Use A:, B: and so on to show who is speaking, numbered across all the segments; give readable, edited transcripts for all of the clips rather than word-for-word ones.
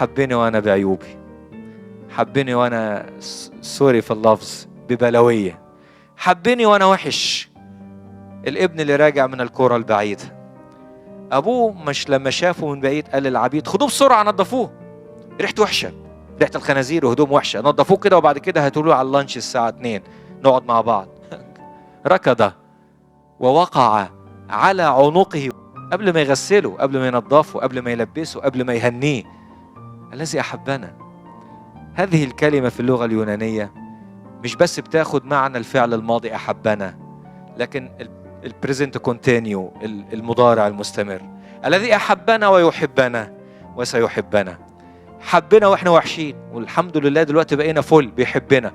A: حبني وأنا بعيوبي، حبني وأنا sorry في اللفظ ببلوية، حبني وأنا وحش. الابن اللي راجع من الكرة البعيدة، أبوه مش لما شافه من بعيد قال للعبيد خدوه بسرعة نظفوه، ريحته وحشة، ريحة الخنازير وهدوم وحشة، نظفوه كده وبعد كده هاتولوه على ال lunch الساعة 2 نقعد مع بعض. ركض ووقع على عنقه قبل ما يغسله، قبل ما ينظفه، قبل ما يلبسه، قبل ما يهنيه. الذي أحبنا. هذه الكلمة في اللغة اليونانية مش بس بتاخد معنى الفعل الماضي أحبنا، لكن ال present continuous، المضارع المستمر. الذي أحبنا ويحبنا وسيحبنا. حبنا وإحنا وحشين، والحمد لله دلوقتي بقينا فل، بيحبنا،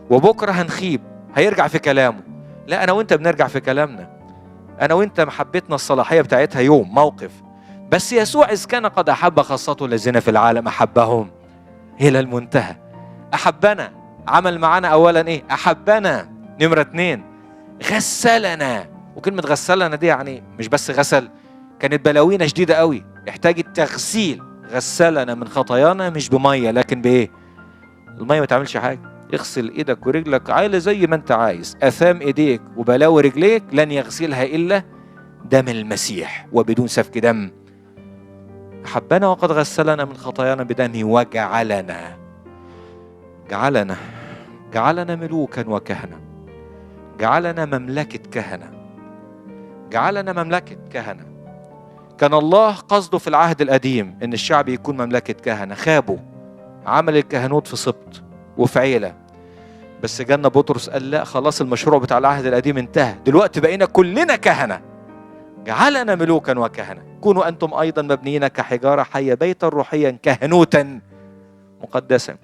A: وبكرة هنخيب هيرجع في كلامه. لا، أنا وإنت بنرجع في كلامنا، أنا وإنت محبتنا الصلاحية بتاعتها يوم موقف بس. يسوع إذ كان قد أحب خاصته الذين في العالم أحبهم إلى المنتهى. أحبنا، عمل معنا أولا إيه؟ أحبنا. نمرة 2 غسلنا. وكلمة غسلنا دي يعني مش بس غسل، كانت بلاوينا شديدة قوي، احتاجت تغسيل. غسلنا من خطايانا مش بمية، لكن بإيه؟ المية ما تعملش حاجة. اغسل ايدك ورجلك عالي زي ما انت عايز، اثام ايديك وبلاوي رجليك لن يغسلها الا دم المسيح، وبدون سفك دم. احبنا وقد غسلنا من خطايانا بدمه وجعلنا، جعلنا، جعلنا ملوكا وكهنة، جعلنا مملكة كهنة، جعلنا مملكة كهنة. كان الله قصده في العهد القديم ان الشعب يكون مملكة كهنة، خابوا، عمل الكهنوت في سبط وفي عيلة. بس جانا بطرس قال لا خلاص، المشروع بتاع العهد القديم انتهى، دلوقتي بقينا كلنا كهنة. جعلنا ملوكا وكهنة، كونوا أنتم أيضا مبنيين كحجارة حية بيتا روحيا كهنوتا مقدسا.